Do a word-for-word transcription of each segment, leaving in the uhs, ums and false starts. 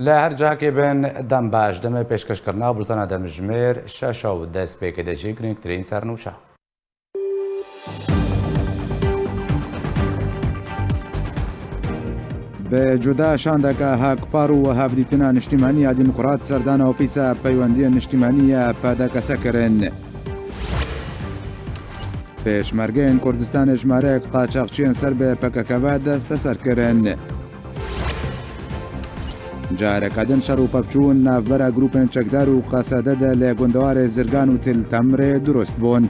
Li her cihekê bin, dem baş. Demê pêşkêşkirina bultena demjimêr şeş û dest pê kê de jî girîngtirîn sernûşa. Bi cuda şandeke Hak Par û Hevdîtina Niştîmanî ya Demokrat serdana Ofîsa Peywendiyên Niştîmanî ya P D K S kirin. Pêşmergeyên Kurdistanê jimareyek qaçaxçiyên ser bi P K K ve desteser kirin. Careke din şer û pevçûn navbera grûpên çekdar û Qesede de li gundewarê Zirgan û Til Temrê dirust bûn.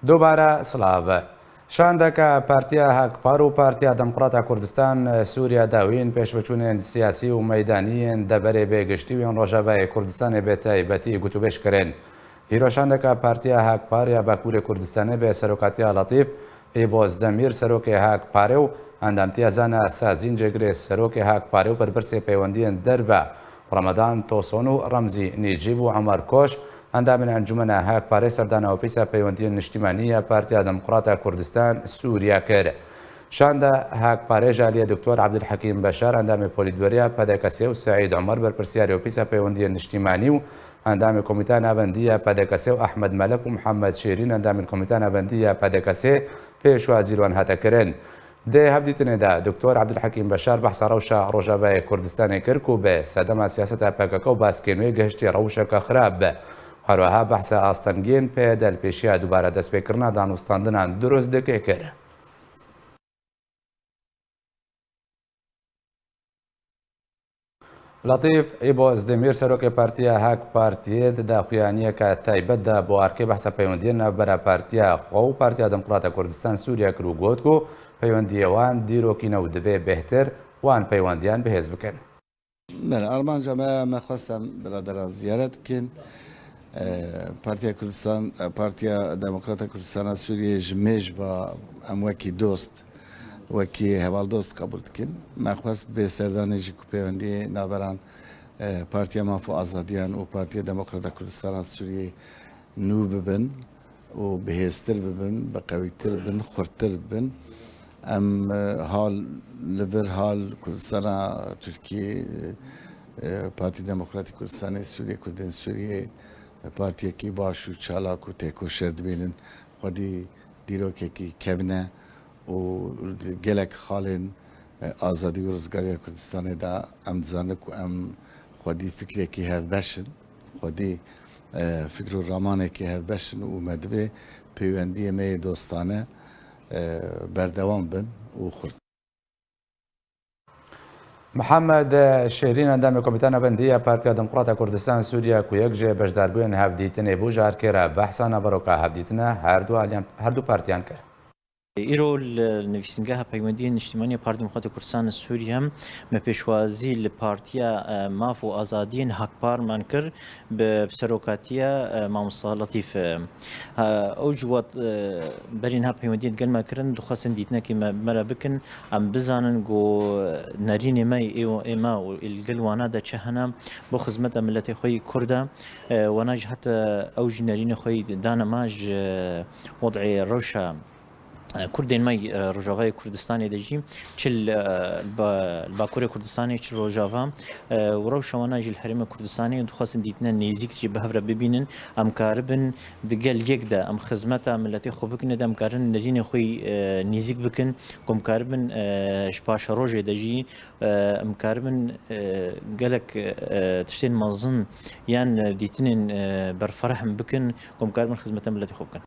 Dubare silav. Şandeke Partiya Hak Par û Partiya Demokrata Kurdistan Sûriye dawîn pêşveçûnên siyasî û meydanî yên deverê bê giştî û yên Rojavayê Kurdistanê bê taybetî gotûbêj kirin. Îro şandeke Partiya Hak Par ya Bakurê Kurdistanê bê serokatiya Letîf Îbozdemîr serokê Hak Parê û endamtiya Zana Sazîn cêgirê serokê Hak Parê û berpirsê peywendiyên derve Ramadan Toson û Remzî Nîcîb û Omer Koç, endamên Encûmena Hak Parê serdana Ofîsa Peywendiyên Niştîmanî ya Partiya Demokrata Kurdistan Sûriye kir. Şanda Hak Parê ji aliyê Doktor Abdulhekîm Beşar, endamê polîtbûroya P D K S û Seîd Omer, berpirsiyarê Ofîsa Peywendiyên Niştîmanî û endamê Komîta Navendî ya P D K S û Ehmed Melek û Mihemed Şêrîn, endamên Komîta Navendî ya P D K S, pêşwazî li wan hate kirin. Di hevdîtinê de Doktor Abdulhekîm Beşar behsa rewşa Rojavayê Kurdistanê kir ku bi sedema siyaseta P K K û baskên wê gihiştiye rewşeke xirab. Her wiha behsa astengiyên P Y D li pêşiya dubare destpêkirina danûstandinan Dirozdikê kir. Letîf Îbozdemîr, serokê Partiya Hak Partiyê, di daxuyaniyeke taybet de bo erkê behsa peywendiyên navbera partiya xwe û Partiya Demokrata Kurdistan Sûriye kir û got ku peywendiyê wan dîrokî ne û divê bêhtir wan peywendiyan bihêz bikin. Belê, armanca me, me xwest em biradera ziyaret bikin. E, Partiya Kurdistan, e, Partiya Demokrata Kurdistana Sûriyê ji mêj ve em wekî dost, wekî hevaldost qebûl dikin. Me xwest vê serdanê jî ku peywendiyê naveran, e, Partiya Maf û Azadiyan û Partiya Demokrata Kurdistana Sûriyê nû bibin û bihêztir bibin, biqewîtir bibin, xurttir bibin. Em, e, hal li vir hal Kurdistana Tirkiyê, e, Partî Demokratîk Kurdistanê Sûriyê, Kurdên Sûriyê, e, partiyekî baş û çalak û têkoşer dibînin. Xwedî dîrokekî kevn e û di gelek xalên, e, azadî û rizgariya Kurdistanê de em dizanin ku em xwedî fikrekî hevbeş in. Xwedî, e, fikr û ramanekî hevbeş in û me divê peywendiyê me yê dostane, e, berdewam bin û xurt. Mihemed Şêrîn, endamê Komîta Navendî ya Partiya Demokrata Kurdistan Sûriye ku yek ji beşdarbûyên hevdîtinê bû, ji erkê re behsa naveroka hevdîtina her du aliyan, her du partiyan kir. Îro li Nivîsîngeha Peywendiyên Niştimanî ya Partiya Demokratîk Kurdistan Sûriye me pêşwazî li Partiya, e, Maf û Azadiyên Hakpar man kir, bi serokatiya, e, Mamosta Letîf. E, ha, ew ji wat, e, berî niha peywendiyên gel me kirin, dixwestin dîtinekê me, me re bikin. Em bizanin ku nerînê me ê, ê me û li gel wana de çi hene, bo xizmeta miletê xwe yî Kurd e. E, wana jî heta ew jî nerînê xwe yî dane me ji wed'ê rewşa Kurdên me, e, Rojavayê Kurdistanê de jî, çi li, e, ba-, li Bakurê Kurdistanê, çi Rojava, e, û rewşa wana jî li Herêma Kurdistanê, dixwazin dîtine nêzîk jî bi hev re bibînin. Em karibin di gel yek de em xizmeta miletê xwe bikin, de em karin nerînê xwe yî, e, nêzîk bikin, ku em karibin, e, ji paşerojê de jî, e, em karibin, e, gelek, e, tiştên mezin yan, e, dîtinên, e, berfereh em bikin, ku em karibin xizmeta miletê xwe bikin.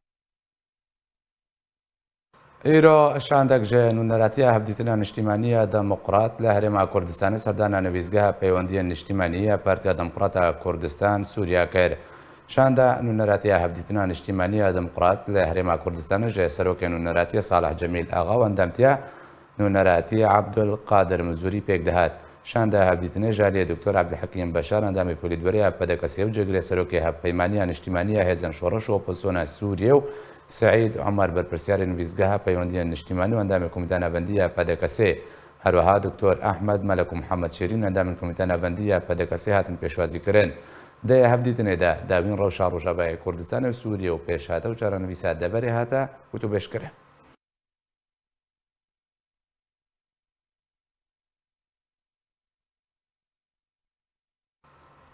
Îro şandek ji Nûneratiya Hevdîtina Niştîmanî ya Demokrat li Herêma Kurdistanê serdana Nivîsgeha Peywendiyên Niştîmanî ya Partiya Demokrata Kurdistan Sûriye kir. Şanda Nûneratiya Hevdîtina Niştîmanî ya Demokrat li Herêma Kurdistanê ji Serokê Nûneratiyê Salih Cemîl Axa û endamtiya Nûneratiyê Abdulkadir Mizûrî pêk dihat. Şanda hevdîtinê ji aliyê Doktor Abdulhekîm Beşar, endamê polîtbûroya P D K S û cêgirê serokê Hevpeymaniya Niştîmanî ya Hêzên Şoreş û Opozîsyona Sûriyê û Seîd Omer, berpirsiyarê Nivîsgeha Peywendiyên Niştîmanî û endamê Komîta Navendî ya P D K S, her wiha Doktor Ehmed Melek û Mihemed Şêrîn, endamên Komîta Navendî ya P D K S hatin pêşwazî kirin. Di hevdîtinê de dawîn rewşa Rojavayê Kurdistanê û Sûriyê û pêşhate û çarenivîsa deverê hate gotûbêjkirin.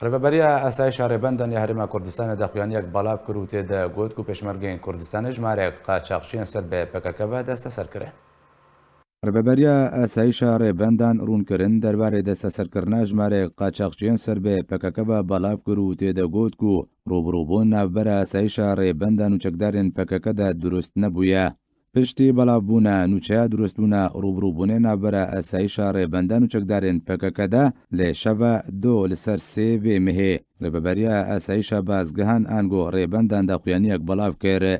Rêveberiya Asayîşa Rêbendan ya Herêma Kurdistanê daxuyaniyek belav kir û tê de got ku Pêşmergeyên Kurdistanê jimarek qaçaxçiyên ser bi P K K ve desteser kirin. Rêveberiya Asayîşa Rêbendan rûnkirin derbarê desteserkirina jimarek qaçaxçiyên ser bi P K K ve belav kir û tê de got ku rûbirûbûn navbera Asayîşa Rêbendan û çekdarên P K K de dirust nebûye. Piştî belavbûna nûçeya dirustbûna rûbirûbûnê navbera Asayîşa Rêbendan û çekdarên P K K de lê şeva do li ser sê vê mehê Rêveberiya Asayîşa Bazgehan ango Rêbendan daxuyaniyek belav kir.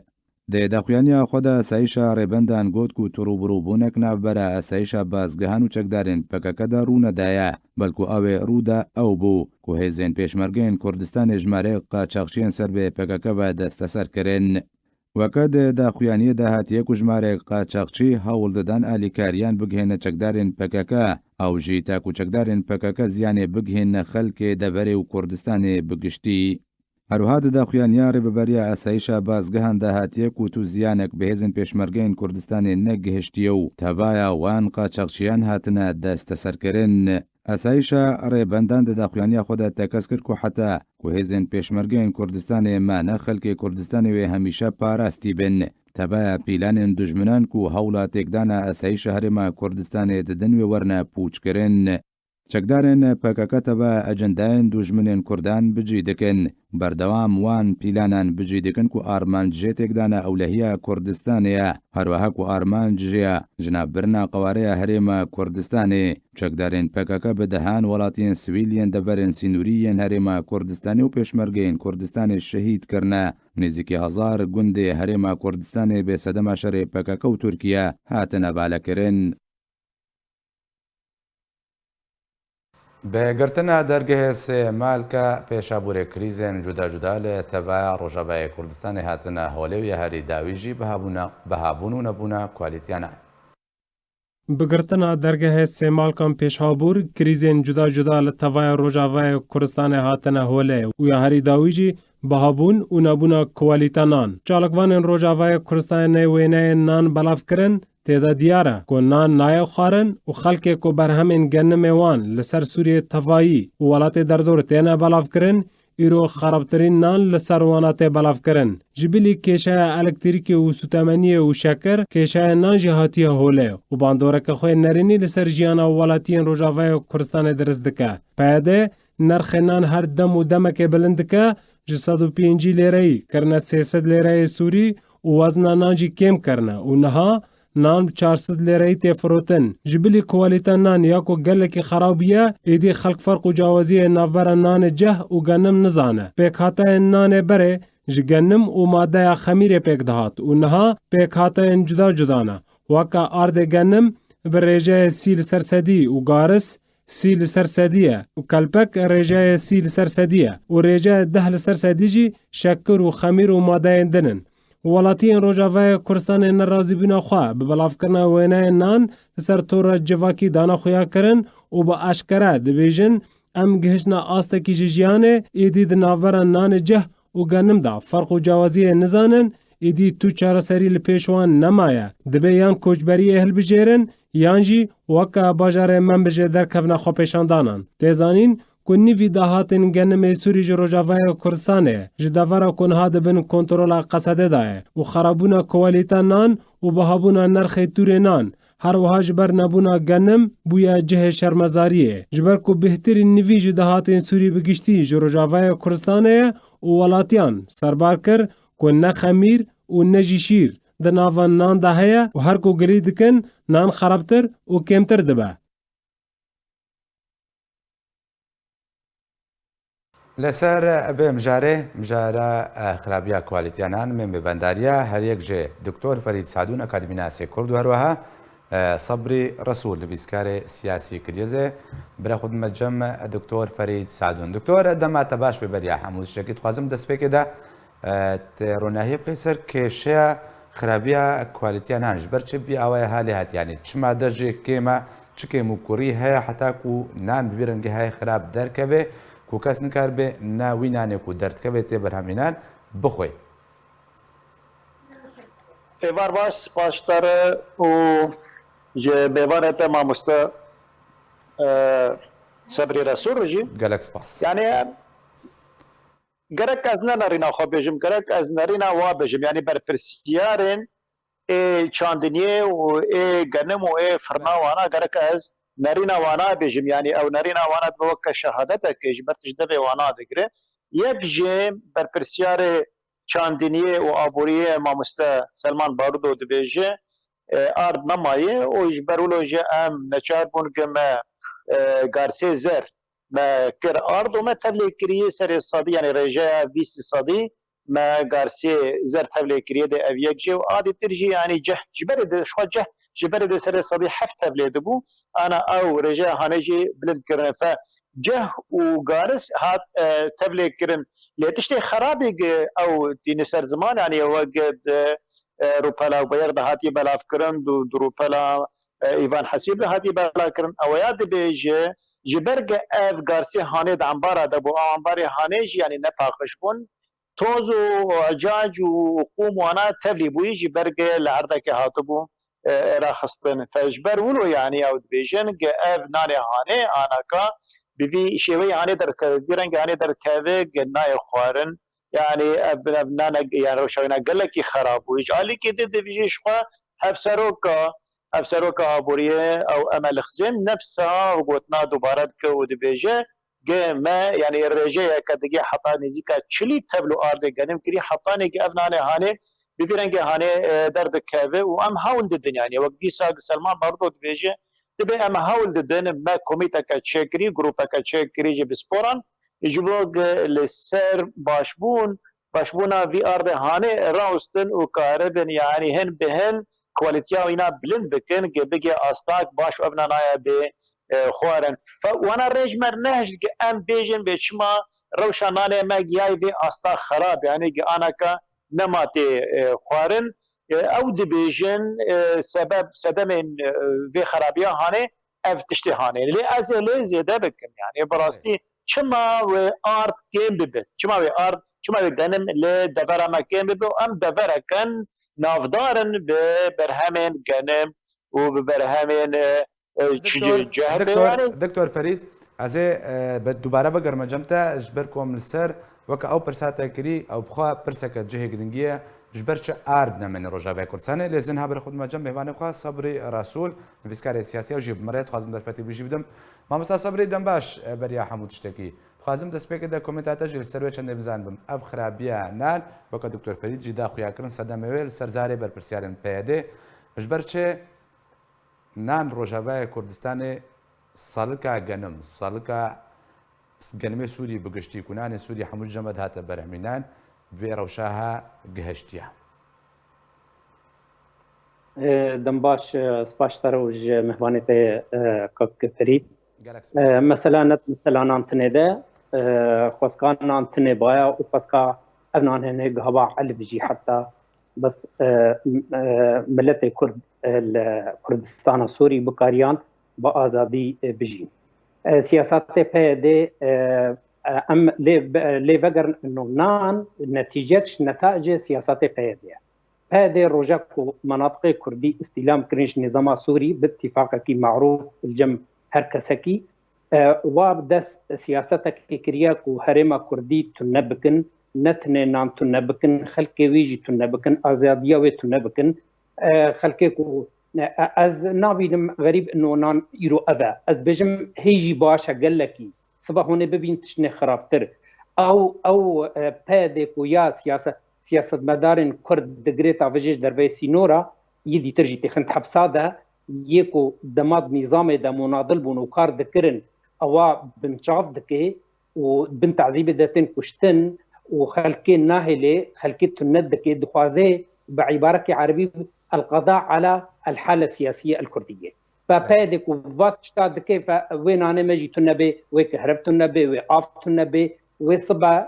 Di daxuyaniya xwe de Asayîşa Rêbendan got ku tu rûbirûbûnek navbera Asayîşa Bazgehan û çekdarên P K K de rû nedaye, belku ew ê rû da ew bû ku hêzên Pêşmergeyên Kurdistanê jimarek qaçaxçiyên ser bi P K K ve desteser kirin. Weke di daxuyaniyê de hatiye ku jimarek qaçaxçî hewl didan alîkariyan bigihîne çekdarên P K K, ew jî ta ku çekdarên P K K ziyanê bigihîne xelkê deverê û Kurdistanê bi giştî. Her wiha di daxuyaniya Rêveberiya Asayîşa Bazgehan de hatiye ku tu ziyanek bi hêzên Pêşmergeyên Kurdistanê negihiştiye û tevaya wan qaçaxçiyan hatine desteserkirin. Asayîşa Rêbendan di daxuyaniya xwe de tekez kir ku heta ku hêzên Pêşmergeyên Kurdistanê me ne xelkê Kurdistanê wê hemîşe parastî bin. Tevaya pîlanên dijminan ku hewla têkdana Asayîşa Herêma Kurdistanê didin wê werine pûçkirin. Çekdarên P K K teva ecendayên dijminên Kurdan bi cî dikin. Berdewam wan pîlanan bi cî dikin ku armanc jê têkdana ewlehiya Kurdistanê ye. Her wiha ku armanc jê ye jinavbirina qewareya Herêma Kurdistanê. Çekdarên P K K bi dehan welatiyên sivîl yên deverên sînorî yên Herêma Kurdistanê û Pêşmergeyên Kurdistanê şehîd kirine. Nêzîkî hezar gundê Herêma Kurdistanê bi sedema şerê P K K û Tirkiye hatine valekirin. Bi girtina dergehê Sêmalka pêşabûrê krîzên cuda cuda li tevaya Rojavayê Kurdistanê hatine holê û ya herî dawî jî bihabûna, bihabûn û nebûna kualîtiyanan. Bi girtina dergehê Sêmalkan pêşhabûr krîzên cuda cuda li tevaya Rojavayê Kurdistanê hatine holê û ya herî dawî jî bihabûn û nebûna kualîtenan. Çalakvanên Rojavayê Kurdistanê wêneyên nan belav kirin, tê de diyar e ku nan nayê xwarin û xelkê ku berhemên genimê wan li ser Sûriyê tevayî û welatê derdor têne belavkirin, îro xerabtirîn nan li ser wana tê belavkirin. Ji bilî kêşeya elektrîkê û sûtemeniyê û şekir, kêşeya nan jî hatiye holê û bandoreke xwe nerînî li ser jiyana welatiyên Rojavayê Kurdistanê dirist dike. P Y D nirxê nan her dem û demekê bilind dike, ji sed û pêncî lêreyî kirine sê sed lêreyê Sûrî û wezna nan jî kêm kirine û niha nan bi çar sed lêreyî tê firotin. Ji bilî kualîte nan ya ku gelekî xerab bûye, êdî xelk ferq û cawaziyê navbera nanê ceh û genim nizane. Pêkhateyên nanê berê ji genim û madeya xemîrê pêk dihat û niha pêkhateyên cuda cuda ne. Weke ardê genim bi rêjeyê sî li ser sedî û garis sî li ser sedî ye û kelpek rêjeyê sî li ser sedî ye û rêjeyê deh li ser sedî jî şekir û xemîr û madeyên din in. Welatiyên Rojavayê Kurdistanê nerazîbûna xwe bi belavkirina wêneyên nan li ser tora civakî dane xuyakirin û bi eşkere dibêjin, em gihiştine astekî ji jiyanê, êdî di navbera nanê ceh û genim de ferq û cawaziyê nizanin, êdî tu çareserî li pêş wan nemaye. Dibe yan koçberiyê hilbijêrin, yan jî weke bajarê Menbijê derkevne xwepêşandanan. Tê zanîn ku nîvî dahatên genimê Sûrî ji Rojavayê Kurdistanê ji devera ku niha di bin kontrola Qesedê de ye û xerabûna kualîte nan û bihabûna nirxê tûrê nan, her wiha ji ber nebûna genim bûye cihê şermezariyê. Ji ber ku bêhtirî nivî ji dahatên Sûrî bi giştî ji Rojavayê Kurdistanê ye û welatiyan serbar kir ku ne xemîr û ne jî şîr di nava nan de heye û her ku gilî dikin, nan xerabtir û kêmtir dibe. Li ser vê mijarê, mijara, e, xirabiya kualîtiya nan, me mêvendariya her yek ji Doktor Ferîd Sadûn, akademînasê Kurd û her wiha, e, Sebrî Resûl, nivîskarê siyasî kiriye. Zê bira xwe dime cem, e, Doktor Ferîd Sadûn. Doktor, dema te baş be beriya hemû tiştekî. Dixwazim destpêkê de, e, te ronahiyê bixî ser kêşeya xirabiya kualîtiya nan. Ji ber çi vî awaya halê hat? Yanî çima dercê kêm e? Çi kêmûkurî heye heta ku nan bi vî rengî heye xirab derkeve? ku kes nikaribe na wî nanê ku derdikeve tê berhemînan bixwe. Êvar baş, spas ji te re û ji mêvanê te mamoste, e, Sebrî Resûl re jî. Gelek spas. Yani gerek ez ne nerîna xwe bêjim, gerek ez nerîna wa bêjim. Yani berpirsiyarên ê çandiniyê û ê genim û ê firna wana gerek ez nerîna wana bêjim. Yani ew nerîna wana dibe weke şehadetekê ji ber tişt devê wana digire. Yek ji berpirsiyarê çandiniyê û aboriyê mamoste Selman Barudo dibêje, e, ard nemaye û ji ber wilo jî em neçar bûn ku me, e, garsê zer me kir ard û me tevlê kirî serê sedî, yani rêjeya vîst sedî me garsê zer tevlê kirî de ev yek jê û adî tir jî yani ceh ji berê de, ji xwe ceh ji berê de serê sedî heft tevlê dibû. Ana ew rêjeya hanê jî bilind kirine fe ceh û garis hat, e, tevlê kirin. Lê tiştê xerabî gi ew tîni ser ziman, yani wek di, e, rûpela Beyr de hatiye belavkirin, du, du rûpela, e, Îvan Hesîb de hatiye belavkirin. Ew ya dibêje, ji ber gi ev garsê hanê di embara de bû, ew embarê hanê jî yani nepaqij bûn. Toz û ecac û qûm wana tevlî bûyî ji ber gi li erdekê hatibû, e, raxistin. Fe ji ber wilo yani ew dibêjin gi ev nanê hanê anaka bi vî şêweyî hanê derdikeve, bi vî rengê hanê derdikeve gi nayê xwarin. Yani ev, ev nane yani rewşa wîna gelekî xerab bû. Ji alîkî di dibêjî ji xwe hevseroka, hevseroka aboriyê ew Emel Xizên nefsa gotina dubare dike û dibêje, gi me, yani rêjeyeke digê heta nêzîka çilî tevl û ardê genim kirî, hetanê gi ev nanê hanê bi vî rengê hanê, e, derdikeve û em hewl didin, yani wek dîsa gi Selman Barudo dibêje, dibe em hewl didin, me komîteke çêkirî, grûpeke çêkirî ji pisporan, ji bo gi li ser başbûn, başbûna vî ardê hanê rawestin û karibin, yani hin bi hin kwalîtiya wîna bilind bikin, gi bigê astak baş û ev nanaye bê, e, xwarin. Fe wana rê ji me nehişt gi em bêjin bê çima rewşa nanê me giyayî vê asta xerab, yani gi anaka nema tê, e, xwarin. E, ew dibêjin, e, sebeb, sedemên, e, vê xerabiya hanê ev tiştê hanê. Lê ez ê lê zêde bikim, yani bi rastî çima wê ard kêm bibe? Çima wê ard, çima wê genim li devera me kêm bibe û em devereken navdar in bi berhemên genim û bi berhemên, e, e, çi Doktor, cehete doktor, yani? Doktor Ferîd, ez ê, e, be-, dubare vegerime cem te, ji ber ku em li ser weke ew pirsa te kirî, ew bixwe pirseke cihê giringî ye, ji ber çi ard nemêne Rojavaya Kurdistanê. Lê ez ê niha berê xwe bidime cem mêvanê xwe Sebrî Resûl, nivîskarê siyasî, ew jî bi me re ye, dixwazim derfetî bi wî jî bidim. Mamosta Sebrî, dem baş, e, beriya hemû tiştekî. Dixwazim destpêkê de komênta te jî li ser wê çendê bizanibim. Ev xirabiya nan, weke Doktor Ferîd jî da xuyakirin, sedemê wê li ser zarê berpirsiyarên P Y D. Ji ber çi nan Rojavayê Kurdistanê salika genim, salika genimê Sûrî bi giştî, ku nanê Sûrî hemû cem ve dihate berhemînan, vê rewşa ha gihiştiye. E, dem baş, e, spas ji te re û ji mêvanê te, e, kak Ferîd. Gelek E, spas. Mesela net mesela nan tinê de, e, xwestka nan tinê baya û xwestka ev nan hene gihaba elif jî heta bes, e, m-, e, miletê Kurd, e, li Kurdistana Sûrî bikariyan bi azadî, e, bijîn. E, siyasetê P Y D, e, e, em lê, lê vegerin ino nan netîcek ji netacê siyasetê P Y D ye. P Y D roja ku menatiqê Kurdî îstîlam kirin ji nîzama Sûrî bi tîfaqekî marûf li cem her kesekî, e, wa bi dest siyasetekê kiriye ku herêma Kurdî tune bikin, ne tinê nan tune bikin, xelkê wî jî tune bikin, azadiya wê tune bikin. E, xelkê ku, e, ez nabînim xerîb ino nan îro ev e. Ez dibêjim hê jî baş e gelekî. Sibe hûn ê bibîn tiştine xirabtir. Ew, ew, e, P Y D ku ya siyase-, siyasetmedarên Kurd digirê tavêjê ji derveyê sînora, yê dîtir jî têxin hepsa de, yê ku dema di nîzamê de munadil bûn û kar dikirin, ewa binçav dike û bin tezîbê de tên kuştin û xelkê nahêlê, xelkê tune dike, dixwaze bi îbarekê erebî el qeda ala el hale siyasiye el kurdiyê. Ve P Y D ku va tişta dike, ve wê nanê me jî tune bê, wê kehrev tune bê, wê av tune bê, wê sibe,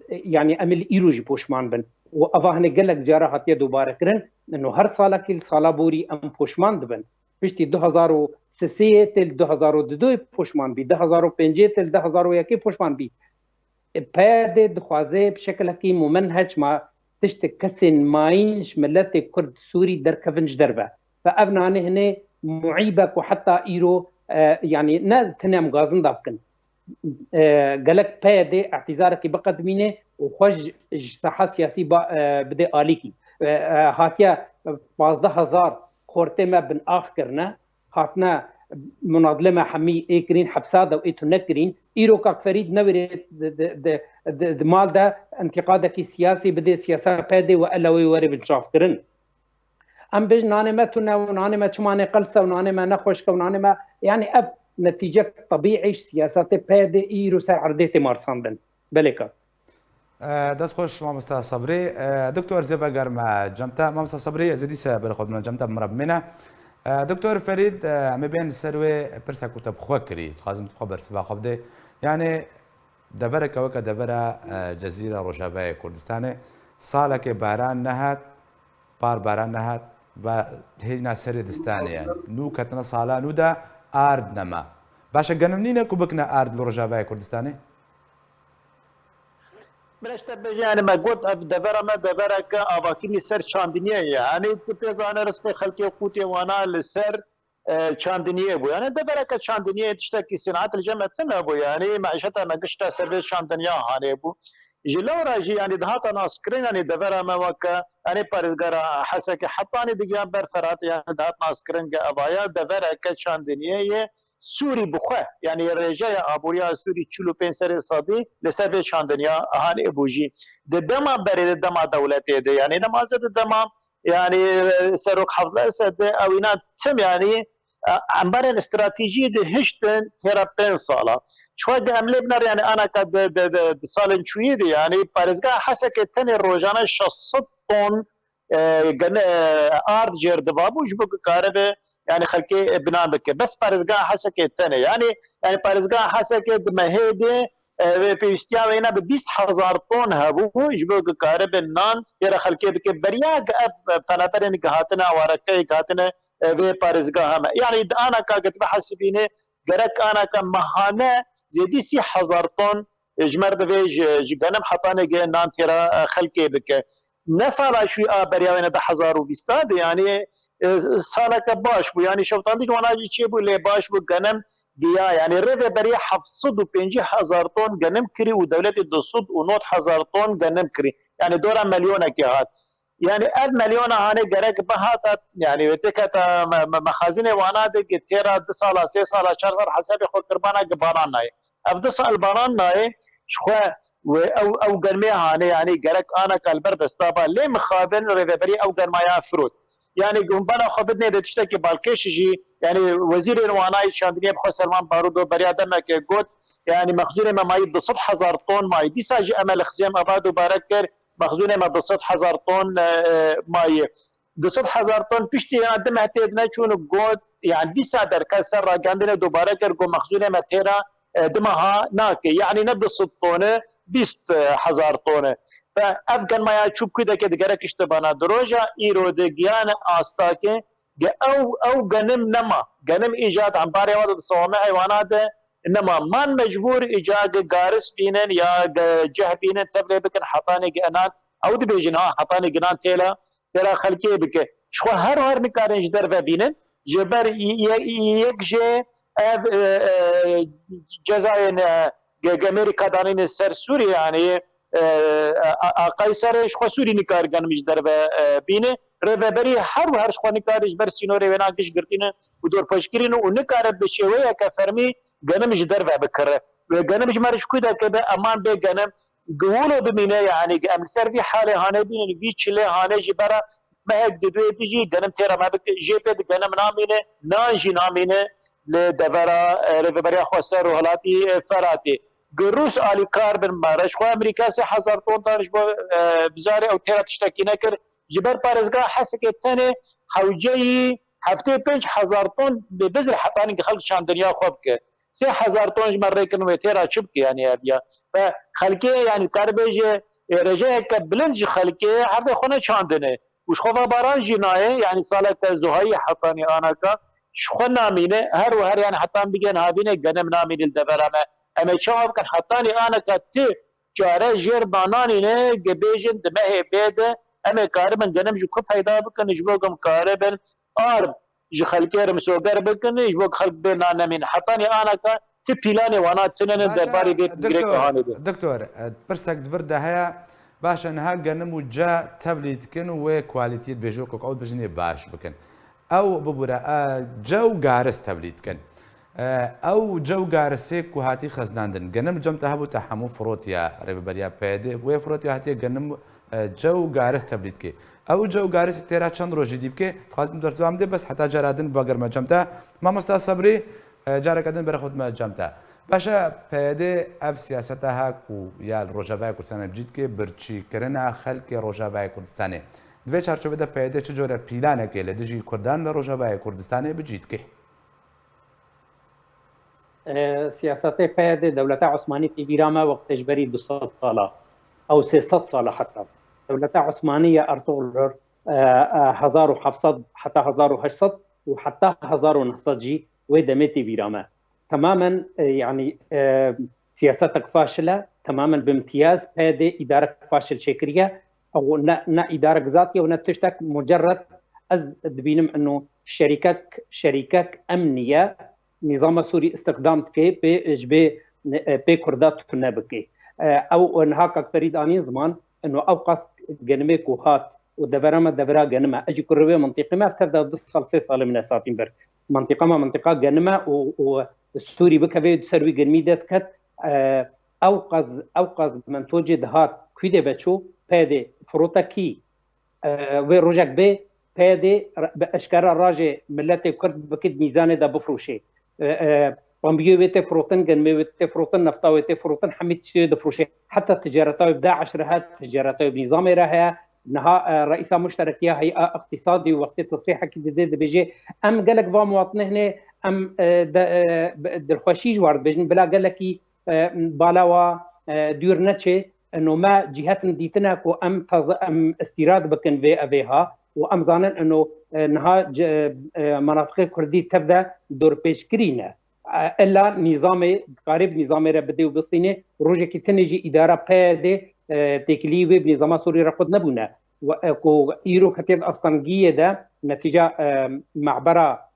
e, yani em ê li îro jî poşman bin. Û eva hinê gelek cara hatiye dubare kirin. Ino her salekî li sala borî em poşman dibin. Piştî du hezar û sisê tê li du hezar û duduyê poşman bî, du hezar û pêncê tê li du hezar û yekê poşman bî. P Y D dixwaze bi şekilekî mumenhec ma tiştek kesên mayîn ji miletê Kurd Sûrî derkevin ji derve. Ve ev nanê hinê muîbe ku heta îro, e, yanî ne tenê em gazinda bikin. E, gelek P Y D îtizarekî biqedimîne û xwe ji, ji saha siyasî ba, e, bide alîkî. E, e, hatiye pazdeh hezar xortê me bin ax kirine, hatine munadilê me hemî ê kirîn hepsa de û ê tune kirîn. Îro kak Ferîd newêrê di, di, di, di, di mal de întîqadekî siyasî bidê siyasa P Y D û ele wê were binçavkirin. Em bêjin nanê me tune û nanê me çimanê qels e û nanê me nexweşik e û nanê me, yanî ev netîcek tebîî ji siyasetê P Y D îro ser erdê tê marsandin. Belê ka. E, dest xweş mamosta Sebrî. E, Doktor zêveger me cem te. Mamosta Sebrî, ez ê dîse berê xwe bime cem te, bi min re bimîne. E, Doktor Ferîd, e, em ê bên li ser wê pirsa ku te bi xwe kirî. Dixwazim tu xwe bersiva xwe bidê. Yanî devereke weke devera, e, Cezîra Rojavayê Kurdistanê, salekê baran nehat, par baran nehat ve hêna serê distanê ye. Nû ketine sala nû de ard nema. Baş e, genim nîne ku bikine ard li Rojavayê Kurdistanê? Min ji te bêje, yanî me got ev devera me devereke avakirinî ser çandiniyê ye. Yanî tu pê zane rizqê xelkê qûtê wana li ser, e, çandiniyê bû. Yanî devereke çandiniyê tiştekî sînat li cem me tune bû. Yanî meîşeta me gişta ser vê çandiniya hanê bû. Ji lewra jî yanî dihata naskirin, yanî devera me weke, yanî parêzgara Hesekê hetanî digiya ber Feratê, yanî dihat naskirin ge evaya devereke çandiniyê ye. Sûrî bi xwe, yanî rêjeya aboriya Sûrî çil û pênc serê sedî li ser vê çandiniya hanê bû jî. Di dema berê de, dema dewletê de, yanî nemaze di dema, yanî, e, Serok Hafız Esed de ew înan tim, yanî, e, embarên stratejî de hiştin têra pênc sala. Çiwa di em lê binar, yanî anaka di, di, di, di salên çûyî de, yanî parêzgeha Hesekê tenê rojane şeş sed ton e, gene, e, ard jêr diva bû, ji bo ku karibe, yanî xelkê, e, binan bike. Bes parêzgeha Hesekê tenê. Yanî, yanî parêzgeha Hesekê di mehê de, e, vê pêwîstiya wêne bi bîst hezar ton hebû, ji bo ku karibe nan têra xelkê bike. Beriya ge ev, e, penaberên gihatine, awarekeyê gihatine, e, vê parêzgeha me. Yanî di anaka ge tu bihesibînê, gerek anaka mehane zêdî sî hezar ton, e, ji mer divê ji, ji genim hetanê ge nan têra, e, xelkê bike. Ne sala şûy a beriya wêne du hezar û bîst de, yanî, e, saleke baş bû. Yanî şewitandî ji wana jî çêbû, lê baş bû genim giya. Yanî rêveberiya heft sed û pêncî hezar ton genim kirî û dewletê du sed û nod hezar ton genim kirî. Yanî dora milyonekê hat. Yanî ev milyona hanê gerek bihata, yanî wê têketa me-, me-, mexazînê wana de ki têra du sala, sê sala, çar sal hesabê xwe kirbana ki baran nayê. Ev du sal baran nayê, ji xwe wê ew, ew germê hanê, yanî gerek anaka li ber desta ba. Lê mixabin rêveberî ew germaya firot. Yanî hûn bana xwe bidinê de tiştekî balkêş jî, yanî wezîrên wanayê şandiniyê bi xwe Selman Barûdo beriya demeke got, yanî mexzûnê me mayî du sed hezar ton mayî. Dîsa jî em e li xizêm ava dubare kir, mexzûnê me du sed hezar ton, e, e, mayî. Du sed hezar ton piştî ya du meh têdine çûn û got, yanî dîsa derket ser ragihandinê dubare kir, got mexzûnê me têra, e, du meha nake. Yanî ne du sed ton e, bîst hezar ton e. Ve ev genmaya çû kudeke digere kiştibana di roja îro de giyane astakê, ge ew, ew genim nema. Genim îca di embarê wan de, di sewamehê wana de nema. Man mecbûr îca ge garis bînin ya ge ceh bînin, tevlê bikin hetanê ge enan. Ew dibêjin, ha, hetanê ginan têla, têra xelkê bike. Ji xwe her her nikarin ji derve bînin. Ji ber y-, y-, yek jê ev, e, e, cezayên, e, ge-, gemêrî ka danîne ser Sûrî, yanî, e, a, a, a Qeyserê ji xwe Sûrî nikar genim ji derve, e, bîne. Rêveberî her û her ji xwe nikare ji ber sînorê wêna giş girtîne û dorpêçkirîne û nikare bi şêweyeke fermî genim ji derve bikire. Wê genim ji me re ji ku deke be, eman bê genim, gi wilo bimîne, yanî em li ser vî halê hanê bînin, vî çilê hanê ji bera mehek di duê dijî genim têra me bike, jê pê di genim namîne, nan jî namîne li devera, e, rêveberiya xweser û hilatî, e, Feratê. Gi Rûs alîkar bin me re, ji xwe Amerîka sê hezar ton dan ji bo, e, bizarê ew têra tiştekî nekir. Ji ber parêzgeha Hesekê tenê hewceyî heftê pênc hezar ton bi bizr hetanî xelk çandiniya xwe bike. Sê hezar ton ji me rêkin wê têra çi bike, yanî ev ya. Ve xelkê, yanî karibêje, e, rejeyeke bilind ji xelkê herdê xwe ne çandine. Û ji xwe ve baran jî nayê, yanî saleke zuhayî hetanî anaka ji xwe namîne, her û her, yanî hetan bigên havînê genim namîne li devera me. Em ê çawa bikin hetanî anaka ti çare jêr dananîne, ge bêjin di mehê bê de em ê karibin genim ji ku peyda bikin, ji bo ku em karibin ard ji xelkê re misoger bikin, ji bo ku xelk bê nan nemîn. Hetanî anaka ti pîlanê wana tune ne derbarê vê pirsgirêka hanê de. Doktor, e, pirsek di vir de heye, baş e, niha genim û ce tevlî dikin û wê kwalîtiyê dibêje wekî ew dibêjin ê baş bikin. Ew bibûre, e, ce û garis tevlî dikin. E, ew ce û garisê ku hatî xeznandin, genim cem te hebû te hemû firotiye rêveberiya P Y D, wê firotiye hatiye genim, e, ce û garis tevlî dike. Ew ce û garisê têra çend rojî dî bike, dixwazim dersê em dê, bes heta cara din bagerme cem te. Mamosta Sebrî, e, careke din berexwe dime cem te. Baş e, P Y D ev siyaseta ha ku ya li Rojavayê Kurdistanê bi cî dike, birçîkirina xelkê Rojavayê Kurdistanê. Di vê çarçovê de P Y D çi cure pîlanekê li dijî Kurdan li Rojavayê Kurdistanê bi cî dike? E, siyasetê P Y D dewleta Osmanî tê bîra me wextê ji berî du sed sala, ew sê sed sala heta. Dewleta Osmanî ya Ertugrul, e, e, hezar û heft sed heta hezar û heşt sed û heta hezar û neh sed jî wê demê tê bîra me. Temamen, e, yanî, e, siyasetek faşil e, temamen bi imtiyaz P Y D îdarek faşil çêkiriye. Ew ne, ne îdarek zatî ye û ne tiştek mucerred. Ez dibînim ino şerîkek, şerîkek emnî ye. Nîzama Sûrî îstiqdam dike, pê, ji bê, e, pê Kurda tune bike. E, ew niha Kak Ferîd anîn ziman, ino ew qas genimê ku hat û devera me devera genim e. Ez jî kurê wê mintîqê me, ev tev de du sal, sê salê min e satîn ber. Mintîqa me mintîqa genim e û, û Sûrî bikeve di ser wî genimî de diket. E, ew qas, ew qas mentocê dihat, kû dê veçû, P Y D firotekî, e, wê rojek bê, P Y D re-, bi eşkere rajê miletê Kurd bike di mîzanê de bifroşê. E, e, bombiyê wê tê firotin, genimê wê tê firotin, nefta wê tê firotin, hemî tiştê wê difroşê. Heta ticareta wê bi DAIŞ re heye, ticareta wê bi nîzamê re heye. Niha, e, reîsa muşterekiya Hey'a Iqtîsadî wextê tesrîhekî dide dibêje, em gelek va muwatinê hinê, em, e, de, e, bi-, dilxweşî ji war dibêjin, bila gelekî, e, bala wa, e, dûr neçê. Ino me cîhetin dîtine ku em taze, em îstîrad bikin vê evê ha û em zanin ino, e, niha ce-, e, menatiqê Kurdî tev de dorpêçkirî ne. E, illa nîzamê, dikarê bi nîzamê re bidê û bistînê, rojekî tenê jî îdara P Y D, e, têkilî wê bi nîzama Sûrî re qut nebûne. We, e, ku îro ketiye di astengiyê de, netîca, e, mehbera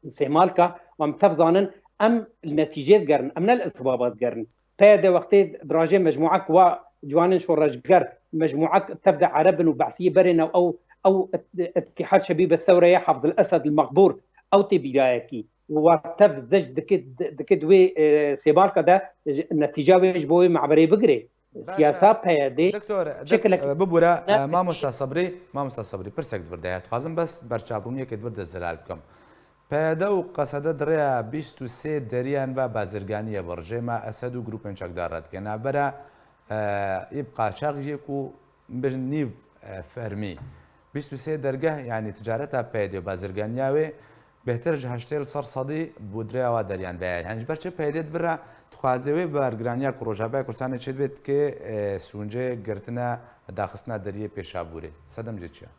Sêmalka, em tev zanin, em li netîcê digerin, em ne li isbaba digerin. P Y D wextê dirajê mecmuek wa ciwanên şoreşger, mecmuek tev de Ereb in û Behsiyê berê ne, ew, ew Îtîhad Şebîbe Sewre ye, Hafz el Esed el Mexbûr, ew tê bîrayekî. Wa tev zej dikit, dikit wê, e, Sêmalka de, netîca wê ji bo wê mehberê bigirê. Baş e. Siyasa P Y D Doktor, şekilek dok-, e, bibûre, ne e, mamosta Sebrî, mamosta Sebrî, pirsek di vir de heye. Dixwazim bes berçavbûniyekê di vir de zelal bikim. P Y D û Qesede di rêya bîst û sê deriyan ve bazirganiyê bi rejêma Esed û grûpên çekdar re dike. Navbera, e, yê bi qaçax yê ku bêjin nîv, e, fermî. Bîst û sê dergeh, yanî ticareta P Y D û bazirganiya wê bêhtir ji heştê li ser sedî bi dirêya wa deriyan veya. Yanî ji ber çi P Y D di vir re dixwaze wê bergiraniya ku Rojavaya Kurdistanê çêdibê dike, e, sûncê girtina, daxistina deriyê pêşabûrê. Sedem jê çi ye?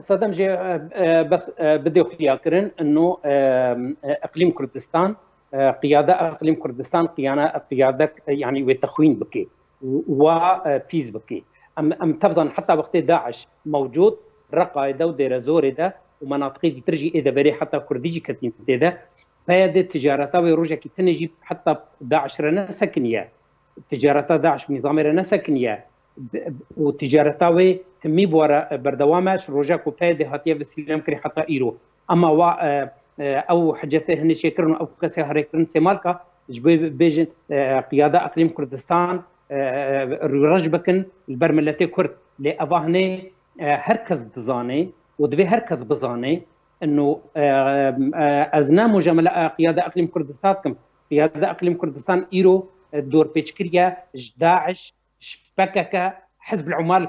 Sedem jê, e, e, bes, e, bidê xuyakirin, ino, e, e, Iqlîm Kurdistan, e, qiyade Iqlîm Kurdistan, qiyana, qiyadek, e, yanî wê texwîn bike, wa, e, pîs bike. Em, em tev zanin heta wextê DAIŞ mewcûd, Reqayê de û Dêrezorê de û menatiqê dîtir jî ê deverê heta Kurdî jî ketîn tê de. P Y D ticareta wê rojekî tenê jî heta DAIŞ re nesekiniye. Ticareta DAIŞ bi nîzamê re nesekiniye. Di-, û ticareta wê timî bi we re berdewam e, ji roja ku P Y D hatiye vesîlem kirî heta îro. Ema wa, e, e, ew hicetê hinê çêkirin û ew kesê herêkirin Sêmalka, ji bo bêjin, e, qiyada Iqlîm Kurdistan, e, e, rûreş bikin li ber miletê Kurd. Lê eva hinê, e, her kes dizane û divê her kes bizane. Ino, e, e, ez ne mujamele, e, qiyada Iqlîm Kurdistan dikim. Qiyada Iqlîm Kurdistan îro, e, dorpêç kiriye ji DAIŞ, ji P K K, Hizb el-Umal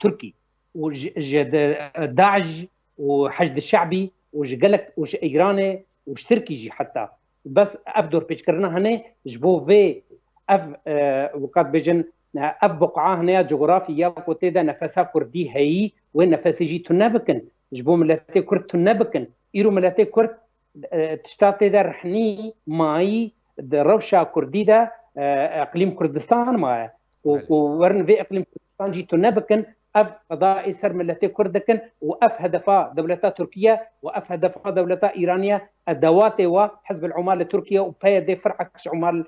Tirkî û ji, ji de, DAIŞ û Heşd Şe'bî û ji gelek û ji Îranê û ji Tirkî jî heta. Bes ev dorpêçkirina hene ji bo vê ev, e, weka dibêjin, e, ev buqaa hene ya cografî ya ku tê de nefesa Kurdî heyî, wê nefesê jî tune bikin. Ji bo miletê Kurd tune bikin. Îro miletê Kurd, e, tişta tê de rehnî, mayî, di rewşa Kurdî de, e, Eqlîm Kurdistan maye. Û, Belê. û werin vê Eqlîm Kurdistan jî tune bikin, ev qedayê ser miletê Kurd dikin û ev hedefa dewleta Tirkiye û ev hedefa dewleta Îraniye, e, dewatê wa Hizb el-Umar li Tirkiye û P Y D fir'ek ji Umar li,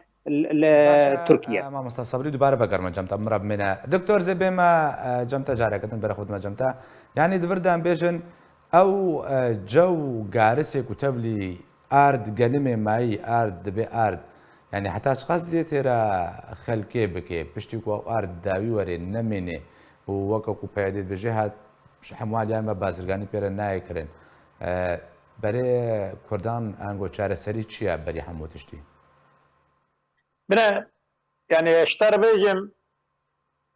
li Baş e, Tirkiye. e, Mamosta Sabrî, dubare vegerme cem te, min re bimêne. Doktor, zê bê me, e, cem te careke din, berê xwe dime cem te. Yanî di vir de em bêjin, ew, e, cew garisê ku tevlî ard, genimê mayî ard, dibê ard. Yanî heta çiqas dê têra xelkê bike, piştî ku ew ard dawî were nemêne û weke ku P Y D dibêje hat, ji hemû aliyan me bazirganî pê re nayê kirin. E, berê Kurdan ango çareserî çi ye berî hemû tiştî? Bine, yani, ji te re bêjim,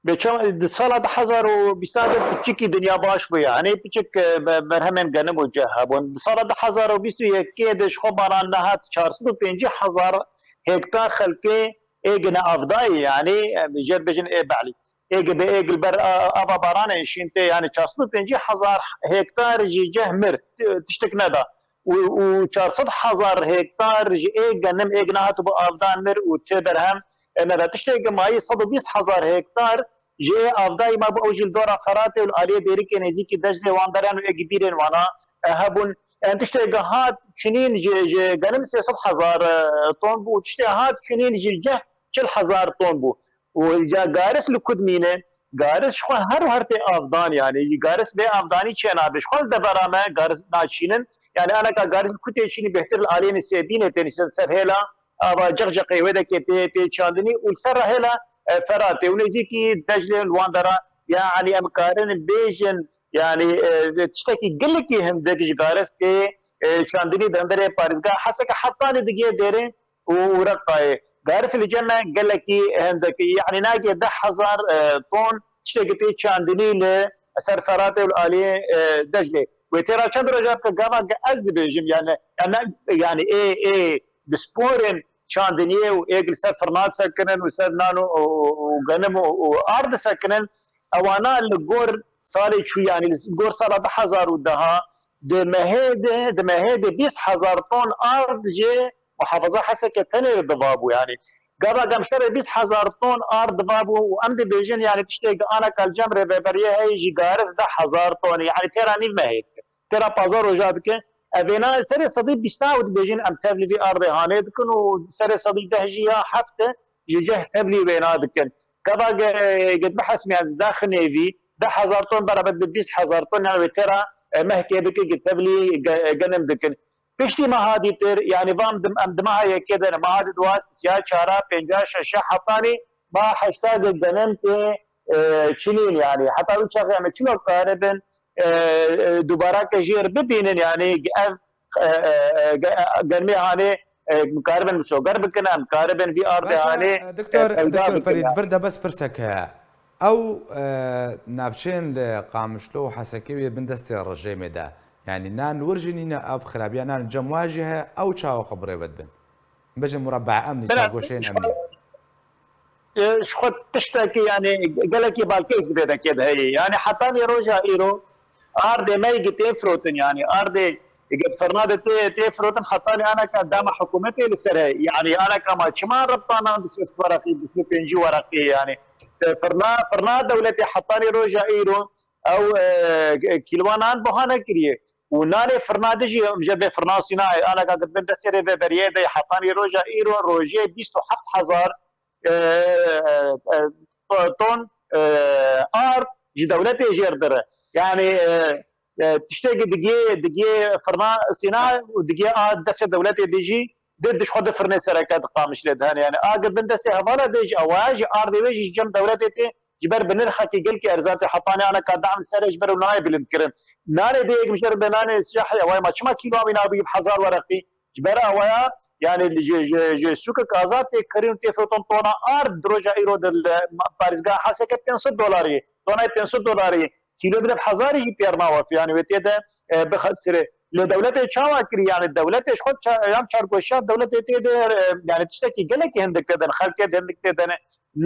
bê çawa di sala du hezar û bîst de piçikî dinya baş bûye. Hani piçik, e, be-, berhemên genim û cih hebûn. Di sala du hezar û bîst û yekê de ji xwe baran nehat çar sed û pêncî hezar hektar xelkê ê gine avdayî, yani, e, jê dibêjin ê belî. Ê gi-, bi ê gi li ber, a, ava baranê şîn tê, yani çar sed û pêncî hezar hektar jî cih mir, ti-, tiştek neda. Û, û çar sed hezar hektar ji ê genim ê gina hatibû avdan mir û tê berhem, e, neda. Tiştê gi mayî sed û bîst hezar hektar ji ê avdayî mabû, ew jî li dora Feratê û li aliyê Dêrikê nêzîkî Declê wan deran û ê gi bîrên wana, e, hebûn. Em tiştê gi hat çinîn ji, ji genim sê sed hezar, e, ton bû û tiştê hat çinîn ji cih çil hezar ton bû. Û ca garis li ku dimîne? Garis ji xwe her û her tê avdan, yani garis bê avdanî çênabe. Ji xwe li devera me garis naçînin. Yani aneka garis li ku tê çînî bêhtir li aliyê Nisêbînê tê nîştin ser hêla ava ceqceqê wê de ke tê, tê çandinî û li ser re hêla, e, Feratê û nêzîkî Declê li wan dera. Yani em karin bêjin, yani, e, tiştekî gelekî hindik ji garis tê, e, çandinî di hundirê parêzgeha Hesekê hetanî digê dêrê û, û Reqayê. Garis li cem me gelekî hindik, yani nagê deh hezar, e, ton tiştekî tê çandinî li ser Feratê û li aliyê, e, Declê. Wê têra çend roja dike gava ge ez dibêjim, yani, yani, yani ê, ê, bi sporên çandiniyê û ê li ser firna disekinin û ser nan û, û, û genim û, û ard disekinin, ewana li gor salê çû, yani li gor sala du hezar û deha, di mehê de, di mehê de bîst hezar ton ard ji muhafaza Hesekê tenê re diva bû, yani. Gava gem ji te re bîst hezar ton ard diva bû û em dibêjin, yani tiştê gi aneka li cem rêveberiyê heye jî garis deh hezar ton, yani têra nîv mehê dike. Têra pazdeh roja dike. Ev vêna serê sedî bîst û dibêjin em tevlî vî ardê hanê dikin û serê sedî deh jî ya heft ji cih tevlî wêna dikin. Gava ge-, get bihesimiyan daxinê vî deh hezar ton beraber bi bîst hezar ton, yani wê têra, e, mehkê dike, get tevlî ge-, genim dikin. Piştî meha dîtir, yani vam dim-, em di meha yekê de ne, meha di dua, sisiya, çara, pênca, şeşe, hetanî meha heşta ge genim tê, e, çinîn, yani heta wî çaxê em ê çilo karibin, e, e, dubara ke jê re bibînin, yani ev, e, e, e, ge-, e, germê hanê, e, em karibin misoger bikin, em karibin vî ardê Baş e, hanê, e, Doktor, e, peyda Doktor bikin Ferîd, yani. Vir de bes pirsek heye. Ew, e, navçeyên li Qamişlo û Hesekê û yê bin destê rejêmê de, yani nan wir jî nîne, ev xirabiya nan cem wa jî heye, ew çawa xwe bi rê ve dibin? Bêjin murabaa emnî, Bira, çargoşeyên emnî. E, ji xwe tiştekî, yani gelekî balkêş di vê dekê de heye. Yani hetanî roja îro ardê me yê gi tên firotin, yani ardê gi firna de tê, tê firotin, hetanî aneka dema hikûmetê li ser heye. Yani aneka ma çima rebtanan bi sê sed wereqî, bi sê pêncî wereqî, yani, e, firna, firna dewletê hetanî roja îro ew, e, kîlwanan buha nekiriye. Û nanê firna de jî, em jê bê firna Sîna, aneka gi bin destê rêveberiyê de hetanî roja îro rojê bîst û heft hezar e, e, e, ton, e, ard ji dewletê jêr dire. Yani, e, e, tiştekî digê, digê firna Sîna û digê a destê dewletê de jî di, di ji xwe di firnê sereke di Qamişlê de hene. Yani, a gi bin destê hevala de jî, ewa jî ardê wê jî ji cem dewletê tê, ji ber bi nirxekî gelkî erzan tê, hetanî aneka dam li ser e ji ber û nayê bilind kirin. Nanê dê yek ji ber bi nanê siyahê, ewa ma çima kîlo wî nabî bi hezar wereqî? Ji ber awaya, yani ji, ji, ji sûkek azad tê kirîn û tê firotin tona ard di roja îro de li parêzgeha Hesekê pênc sed dolarî, tonayê pênc sed dolarî, kîlo bide bi hezarî jî pêr nawe, yani wê tê de, e, bixesirê. Lê dewletê çawa kirî? Yani dewletê ji xwe ça-, yan çargoşiya dewletê tê de, e, yani tiştekî gelekî hindik tê de, xelkê de hindik tê de ne.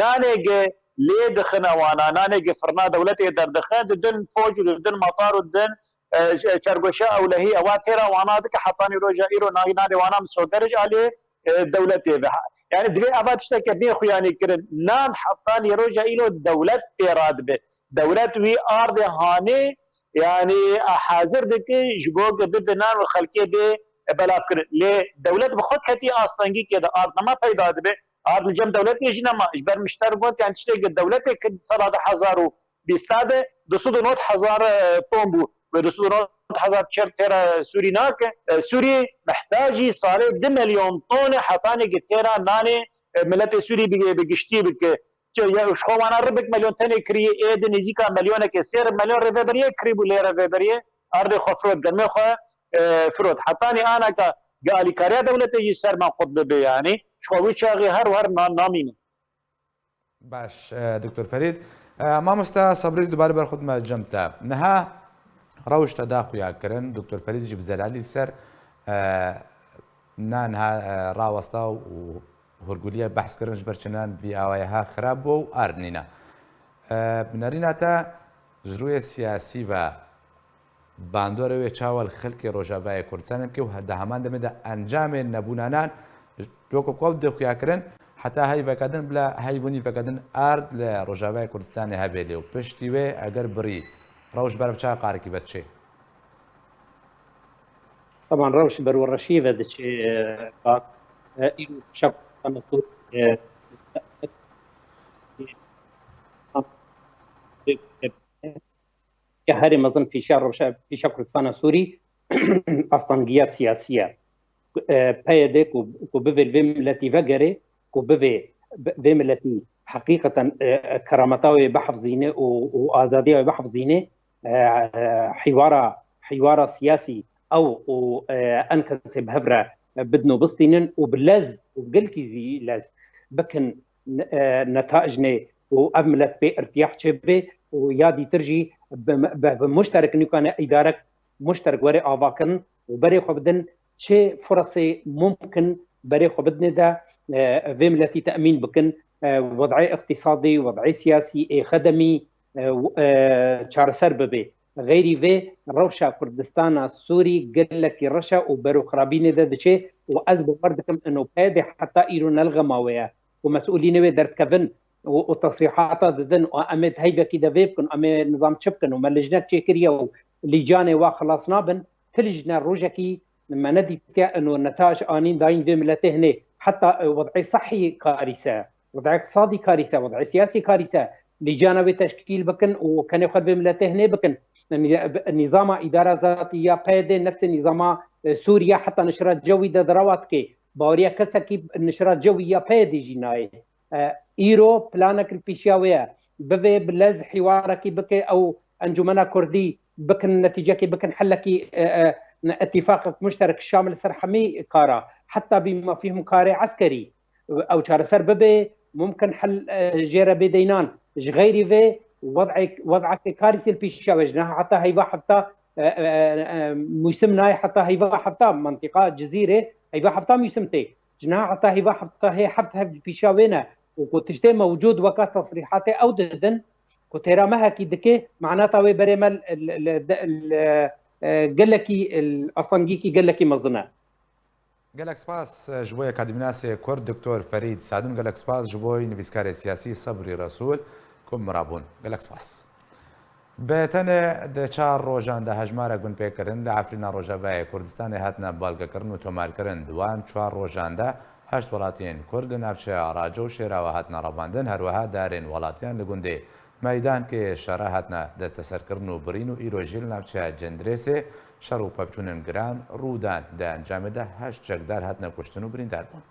Nanê ge lê dixine wana, nanê ge firna dewletê derdixin, didin foj û didin matar û didin e, ç-, çargoşa ewlehî ewa têra wana dike, hetanî roja îro nayî nanê wana misoger ji aliyê e, dewletê ve. Ha, yani divê eva tişteke bê xuyanî kirin. Nan hetanî roja îro dewlet pê radibe. Dewlet wî ardê hanê, yani hazir dike ji bo ku bibe nan û xelkê bê, e, belavkirin. Lê dewlet bi xwe ketî astengîkê de ard nema peyda dibe. Ard li cem dewletê jî nema. Ji ber min ji te re got, yani tişteke dewletê kir di sala du hezar û bîsta de du sed û nod hezar, e, ton bû. Wê du sed û nod hezar çer têra Sûrî nake. E, Sûrî mehtacî salê du milyon tonê hetanê ki têra nanê, e, miletê Sûrî bi, bi giştî bike. Çi, ya, ji xwe wana ribik milyon tenê kiriye, ê di nêzîka milyoneke sê milyon rêveberiyê kirîbû lê rêveberiyê. Ardê xwe firot, germê xwe, e, firot. Hetanî anaka gi alîkariya dewletê jî ser me qut bibe, yanî ji xwe wî çaxê her û her na-, namîne. Baş, e, Doktor Ferîd. E, mamosta Sebrî, dubare ber xwe dime cem te. Niha rewş te da xuya kirin, Doktor Ferîd jî bi zelalî li ser, e, na niha, e, rawesta û hûrguliyê behs kirin ji ber çi nan vî awayê ha xirab bû û ard nîne. E, bi nerîna te ji rûyê siyasî ve bandorê wê çawa li xelkê Rojavayê Kurdistanê bike û he-, di heman demê de encamên nebûnanan weke ku ew dê xuya kirin, heta heyveke din bila heyv û nîveke din ard li Rojavayê Kurdistanê hebe lê û piştî wê eger birî rewş ber çawa qarekî ve diçê? Teban rewş ber we reşiyê ve diçê, e, kak. E, îro şev xwe ne Sûrî, e, ya herî mezin pîşa rewşa, pîşa Kurdistana Sûrî astangiya siyasî ye. E, P Y D ku, ku bivê li vê miletî vegerê, ku bivê, bi-, vê miletî heqîqeten, e, kerameta wê bihefzîne û, û azadiya wê bihefzîne, e, e, hîwara, hîwara siyasî ew û, e, enkesê bi hev re bidin û bistînin û bi lez û gelkî zî lez bikin, e, netaijnê û ev milet pê irtiyah çêbibe û ya dîtir jî bi, bi, bi muşterek nûkane îdarek muşterek were avakirin û berê xwe bidin, çi furesê mumkin berê xwe bidinê de, e, vê miletî te'mîn bikin, e, wed'ê iqtîsadî, wed'ê siyasî ê xedemî, e, w-, e, çareser bibe. Xeyrî vê rewşa Kurdistana Sûrî gelekî reş e û bero xirabînê de diçe û ez bawer dikim ino P Y D heta îro ne li xema wê ye ku mesûlînê wê derdikevin û, û tesrîhata didin û em ê di heyvekî de vê bikin, em ê nizam çi bikin û me lijnek çêkiriye û lîcanê wa xilas nabin, ti lijne rojekî me nedîtiye ino netaij anîn dayîn vê miletê hinê. Heta, e, wed'ê sehî karîse, wed'ê iqtisadî karîse, wed'ê siyasî karîse, lîcana wê teşkîl bikin û kenê xwe vê miletê hinê bikin. Nî-, nîzama îdara zatî ya P Y D nefsê nîzama, e, Sûriye heta nişra cewî de di rewa dike. Baweriya kesekî nişra cewî ya P Y D jî nayê. E, îro planek li pîşiya wê ye. Bivê bi lez hîwarekî bike ew Encûmena Kurdî bikin netîcekê, bikin helekî, e, e, îtîfaqek muşterek şamil ser hemî kara. Heta bî mafî him karê eskerî. Ew çareser bibe, mumkin hel, e, jê re bê deynan. Ji xeyrî vê wed'ek-, wed'ekê karîsê li pîşiya wê ji niha heta heyva hefta, e, e, e, e, mûsim nayê heta heyva hefta mentiqa Cizîrê heyva hefta mûsim tê. Ji niha heta heyva hefta hê heft hev pîşa wê ne û ku tiştê mewcûd weka tesrîhatê ew didin ku têra mehekî dike, manata wê berê me li, li, li, li, e, gelekî, li astengîkî gelekî mezin e. Gelek spas ji bo Akademînasê Kurd Doktor Ferîd Sadun, gelek spas ji bo nivîskarê siyasî Sebrî Resûl ku min re bûn. Gelek spas. Bi tenê di çar rojan de hejmarek binpêkirin li Efrîna Rojavayê Kurdistanê hatine balgekirin û tomarkirin. Di wan çar rojan de heşt welatiyên Kurd li navçeya Raco û Şêrawa hatine revandin, her wiha darên welatiyan li gundê Meydankê Şera hatine desteserkirin û birîn û îro jî li navçeya Cendirêsê şer û pevçûnên giran rû dan. Di encamê de heşt çekdar hatine kuştin û birîndar bûn.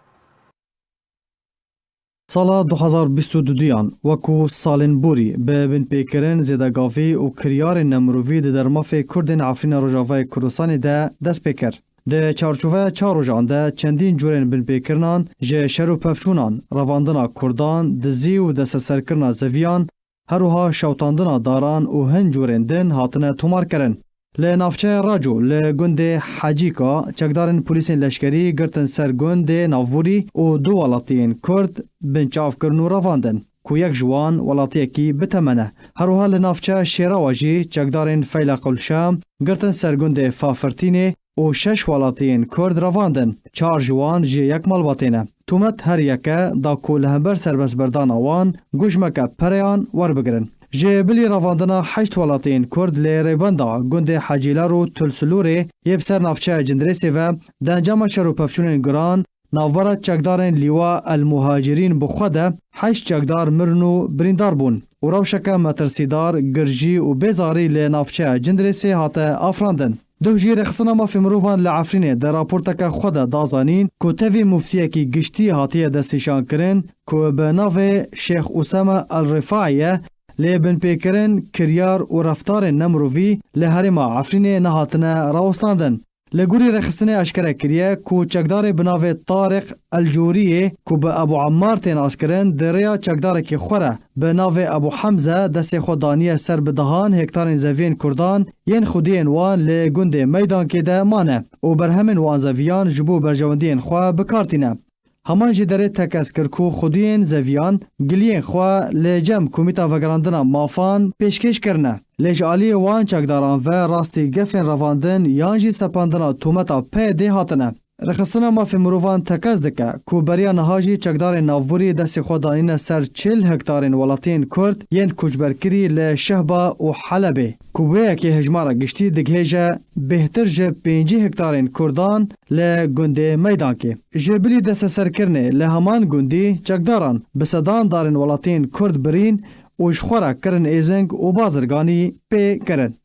Sala du hezar bîst û duduyan wekû salên borî bi binpêkirin, zêdegavî û kiryarên nemirovî di dermafê Kurdên Efrîna Rojavayê Kurdistanê de dest pê kir. Di çarçoveya çar rojan de çendîn curên binpêkirinan ji şer û pevçûnan, revandina Kurdan, dizî û desteserkirina zeviyan, her wiha şewtandina daran û hin curên din hatine tomarkirin. Li navçeya Raco li gundê Hecîka çekdarên polîsên leşkerî girtin ser gundê navborî û du welatiyên Kurd binçav kirin û revandin, ku yek ji wan welatiyekî bi temen e. Her wiha li navçeya Şêrawa jî çekdarên Feyla Qulşam girtin ser gundê Fafirtînê û şeş welatiyên Kurd revandin. Çar ji wan ji yek malbatê ne. Tomet her yeke da ku li hember serbestberdana wan gujmeke pereyan werbigirin. Ji bilî revandina heşt welatiyên Kurd lê rêbenda gundê Hecîler û Tulsulûrê yê bi ser navçeya Cindirêsê ve di encama şer û pevçûnên giran navbera çekdarên Lîwa El Muhacirîn bi xwe de heşt çekdar mirin û birîndar bûn û rewşeke metirsîdar, girjî û bêzarî li navçeya Cindirêsê hate afirandin. Duh jî Rêxistina Mafê Mirovan li Efrînê di raporteke xwe de da zanîn ku tevî muftiyekî giştî hatiye destnîşankirin ku bi navê Şêx Usame El Rifai ye, lê binpêkirin, kiryar û reftarên nemirovî li herêma Efrînê nehatine rawestandin. Li gorî rêxistinê eşkere kiriye ku çekdarê bi navê Tariq El Coriyê ku bi Ebu Emmar tê naskirin, di rêya çekdarekî xwe re bi navê Ebu Hemze destê xwe daniye ser bi dehan hektarên zeviyên Kurdan yên xwediyên wan li gundê Meydankê de mane û berhemên wan zeviyan ji bo berjewendiyên xwe bi kar tîne. Heman jî derê tekez kir ku xwediyên zeviyan giliyên xwe li cem Komîta Vegerandina Mafan pêşkêş kirine. Lê ji aliyê wan çekdaran ve rastî gefên revandin yan jî sepandina tometa P Y D'ê hatine. Rêxistina Mafê Mirovan tekez dike ku beriya niha jî çekdarên navborî destê xwe danîne ser çil hektarên welatiyên Kurd yên koçberkirî li Şehba û Helebê, ku bi wê yekê hejmara giştî digihêje bêhtir ji pêncî hektarên Kurdan li gundê Meydankê. Ji bilî desteserkirinê li heman gundî çekdaran bi sedan darên welatiyên Kurd birîn û ji xwe re kirin êzing û bazirganî pê kirin.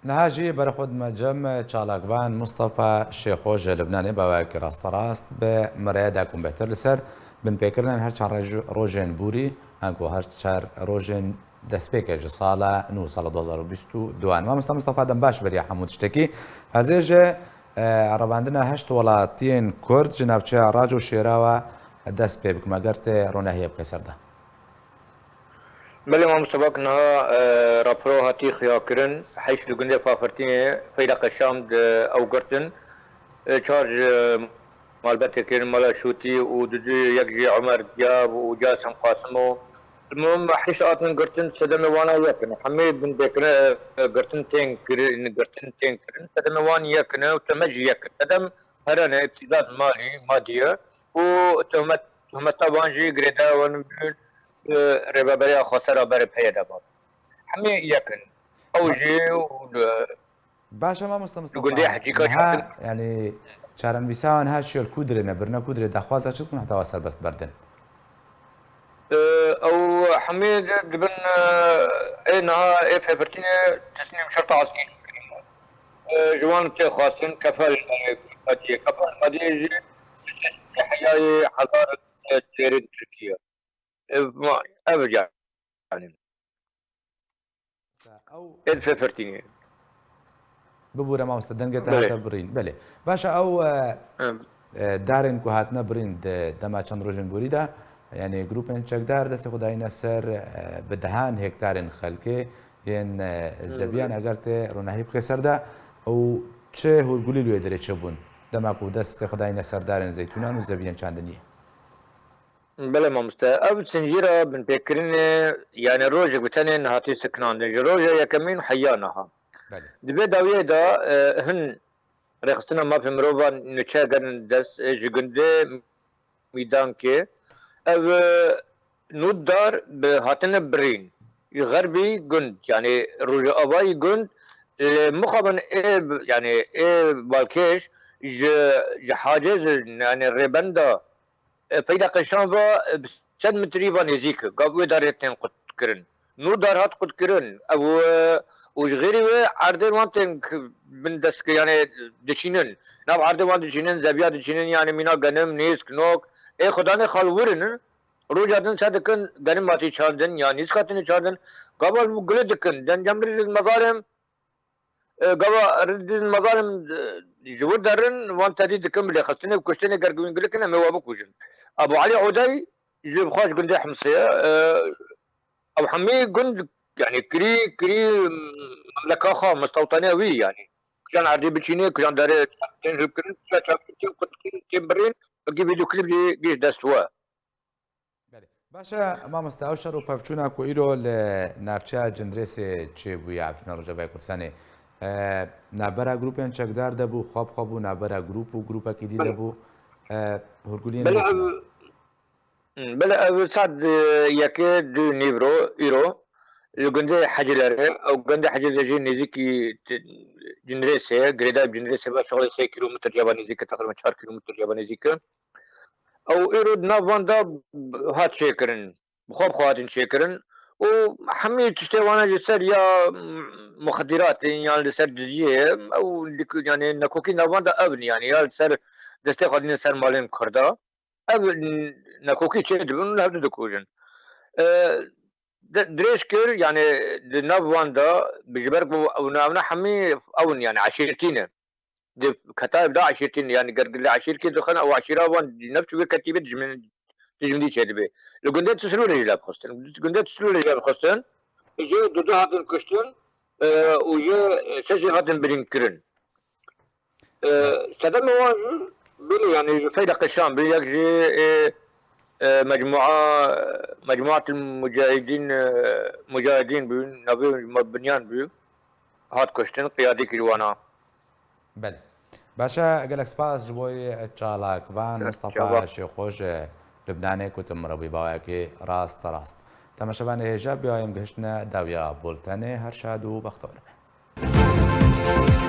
Niha jî berê xwe dime cem çalakvan Mustafa Şêxo ji Libnanê bi awayekî rasterast bi me re dakom bêhtir li ser binpêkirinên her çar roj-, rojên borî, anku her çar rojên destpêkê ji sala nû, sala du hazar û bîst û du. Mamosta Mustafa, dem baş beriya hemû tiştekî. Ez ê ji, e, revandina heşt welatiyên Kurd ji navçeya Rac û Şêrawa dest pê bikim, eger tê ronahiyê bixê ser de. Belê, mamoste, bak niha, e, raporo hatî xuyakirin. Heşt li gundê Pafirtînê Feyreqe Şam di ew girtin. E, çar ji malbetê kirin Mala Şûtî û dudu yek jî Omer Diyab û Casim Qasim û. Li muhim heşt hatin girtin, sedemê wana yek in. Hemî binpêkirin, e, girtin tên kirin, girtin tên kirin. Sedemê wan yek in û teme jî yek in. Sedem herene îmtîzat malî, madî ye û tohmet, tohmeta wan jî girêdayê wan bi, e, rêveberiya xwesera berê P Y D ba. Hemî yek in. Ew jî û li Baş e, mamoste Mustafa. Gundê Hecîka Niha, çatin. Yanî, çarenivîsa wan ha çi ye, li ku dirê ne, birine ku dirê, daxwaza çi dikin heta wa serbest berdin? E, ew hemî di-, dibin, e, ê niha ê Fêfirtînê teslîm şerta eskerî kirine. E, ji wan tê xwestin kefal, e, madiyê, kefal madiyê jî heyayê hezar, e, têrê di Tirkiye. Ev, ev yani. Ew Ên Fêfirtînê. Bibûre mamoste, dengê te Belê. hate birîn. Belê. Baş e, ew, e, Em. e, darên ku hatine birîn di dema çend rojên borî de, yanî grûpên çekdar destê xwe dayîne ser, e, bi dehan hektarên xelkê yên, e, zeviyan, eger tê ronahî bixê ser de, û çi hûrgulî li wê derê çêbûn dema ku destê xwe dayîne ser darên zeytûnan û zeviyên çandiniyê? Belê mamoste, ev zincîra binpêkirinê, yani rojek bi tenê nehatî sekinandin. Ji roja yekemîn heya niha. Belê. Di vê dawiyê de, e, hin rêxistina mafê mirovan nûçe gerin dest, e, ji gundê Mîdankê. Ev, e, nû dar bi hatine birîn. Ji xerbî gund, yani rojavayî gund, lê mixabin ê, yani ê balkêş ji, ji hacê, ji, yani rêbenda e, peyda qeşan ve, e, bi sed metrî ve nêzîk e. Gav wê darê tên qutkirin. Nû dar hat qutkirin. Ev, e, û ji xêrî wê erdê wan tên k-, bin dest ki, yani diçînin. Nav erdê wan diçînin, zeviya diçînin, yani mîna genim, nîsk, nok. Ê xudanê xal wirin. Roja din se dikin, genim hatî çandin, ya nîsk hatine çandin. Gava gule dikin. Den cemrî mezalim, E, gava ridin mezalim, e, ji wir derin, wan tedî dikin bi lêxistinê û kuştinê, ger wîn gilik in, em ê we bikujin. Abu Elî Odey ji bi xwe ji gundê Himsê ye. E, ew hemî gund, yani kirî, kirî memleka xwe, mistewtaniya wî yani. Kujan erdî biçînê, kujan derê tên hilkirin, kujan çavkirtin, qutkirin, tên birîn, wekî vîdeoklîp jî gihîşt dest we. Belê. Baş e, mamoste, ew şer û pevçûna ku îro li navçeya Cindirêsê çêbûye, Efrîna Rojavayê Kurdistanê, E, navbera grûpên çekdar de bû, xwe bi xwe bû, navbera grûp û grûpekî dî de bû. E, hûrguliyên Belê wê çi ne? ev, hmm, belê ev saet yekê du nîvro îro li gundê Hecîlerê, ew gundê Hecîlerê jî nêzîkî t-, Cinrêsê, girêdayî Cinrêsê ve şixulê sê kîlometr ceva nêzîk e, teqrîben çar kîlometr ceva nêzîk e. Ew îro di nav van de hat çêkirin. Bi xwe bi xwe hatin çêkirin û hemî tiştê wana ji ser ya, mm, muxedîratê yan li ser diziyê ye. Ew dik-, yani nekokî navan de ev in, yani ya li ser destê xwe dînin ser malên Kurda. Ev n-, nekokî çê dibin û hevdu dikujin. E, de-, dirêj kir, yani di nav van de bi ji ber ku ew navne hemî ew in, yani eşîrtî ne. Di ketayê de eşîrtî ne, yani ger li eşîrkê dixin, ew eşîra van ji nefs wê ketî bê dijmin-, dijminî çêdibe. Li gundê Tislûrê jî levxistin. Gundê Tislûrê jî levxistin. Ji du du hatin kuştin, e, û ji şeş jî hatin birîn kirin. E, sedemê wan jî belê, yani ji Feyda Qişan bi yek jî, e, e, mecmua, Mecmuatil Mucahidîn, e, Mucahidîn bû, navê me binyan bû, hat kuştin, qiyadî kir wana. Belê. Baş e, gelek spas ji bo çalakvan. Mustafa Şêxo ji Lubnanê ku tu min re bûyî, baweyekî rast rast. Temaşevanê hêja, bîyayim gihiştine dawiya bultenê, her şad û bextewar be.